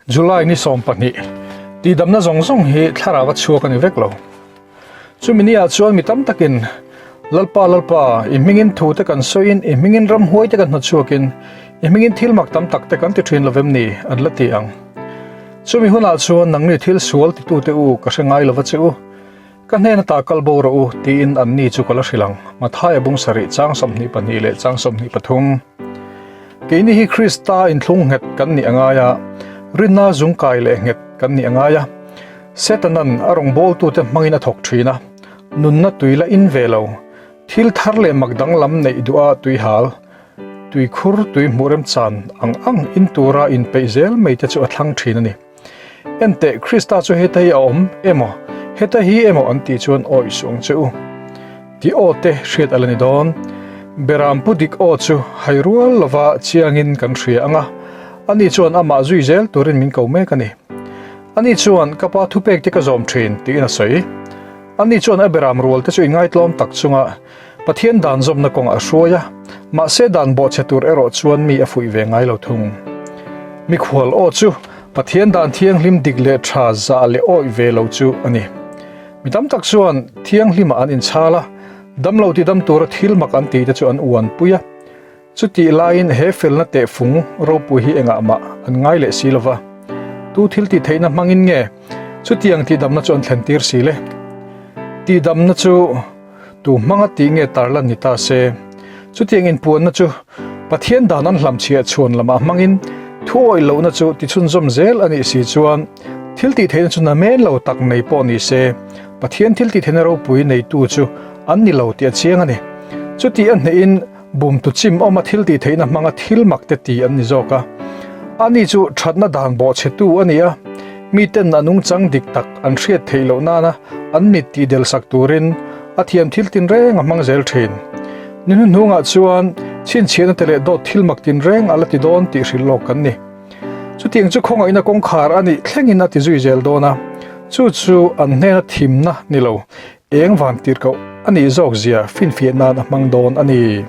July ni 12, Tihdamna zawng zawng hi thlarau a chhuak a ni vek lo. Chumi ni ah chuan mi tam takin, Lalpa, Lalpa, i hmingin thu te kan sawiin, i hmingin ramhuai te kan hnawtchhuakin, i hmingin thil mak tam tak te kan ti thin lovem ni? an la ti ang. Chumi hunah chuan nangni thil sual titute u ka hre ngai lova che u. Ka hnen ata kal bo rawh u, tiin anni chu ka la hrilh ang, Mathaia bung sarih chang 22 leh chang 23. Keini hi Krista inthlung nghet kan nih a ngai a, rinna zungkai leh nghet kan nih a ngai a. Setanan a rawngbawltute hmangin a thawk thin a, nunna tui la in ve lo, thil thar leh mak danglam neih duha tui hal, tuikhur tui hmuh remchan ang ang in tura inpeih zel mai te chu a thlang thin a ni. Enteh, Krista chu heta hi a awm emaw, heta hi emaw an tih chuan awih suh ang che u. Tih aw te hriat a la ni dawn. Beram pu dik aw chu hai rual lova chiangin kan hria ang a, ani chuan amah zui zel turin min ko mek a ni. Ani chuan, Ka pa thupek te ka zawm thin, tiin a sawi. Ani chuan a beram rual te chu inngaitlawm tak chunga Pathian dan zawmna kawngah a hruai a, mahse dan bawhchhe tur erawh chuan mi a fuih ve ngai lo thung. Mikhual aw chu Pathian dan thianghlim dik leh tha zah leh awih ve lo chu a ni. Mi tam tak chuan thianghlimah an inchhal a, damlo tidam tura thil mak an tih te chu an uanpui a. Chutih laiin he felna tehfung ropui hi engah mah an ngai leh si lova, tu thil tih theihna hmangin nge chutiang tihdamna chu an thlentir si le? Tihdamna chu tu hmanga tih nge tarlan ni ta se? Chutiang inpuanna chu Pathian dan an hlamchhiah chhuan lamah hmangin thu awih lohna chu tichhunzawm zel a nih si chuan thil tih theihna chu namen lo tak nei pawh ni se Pathian thil tih theihna ropui neitu chu an ni lo tih a chiang a ni. Chutih a hnehin Bumtu chim awma thil tih theihna hmanga thil mak te ti an ni zawk a. Ani chu thatna dan bawhchhetu a ni a, miten a nungchang dik tak an hriat theih loh nana an mit tih del sak turin a thiam thil tinreng a hmang zel thin. Ni hnuhnungah chuan chhinchhiahna te leh dawt thil mak tinreng a la ti dawn tih hrilh lawk kan ni. Chutiang chu khawngaihna kawngkhar a nih thlengin a ti zui zel dawn a, chu chu an hnena thimna ni lo Eng van tirhkoh a nih zawk zia finfiah nan a hmang dawn a ni.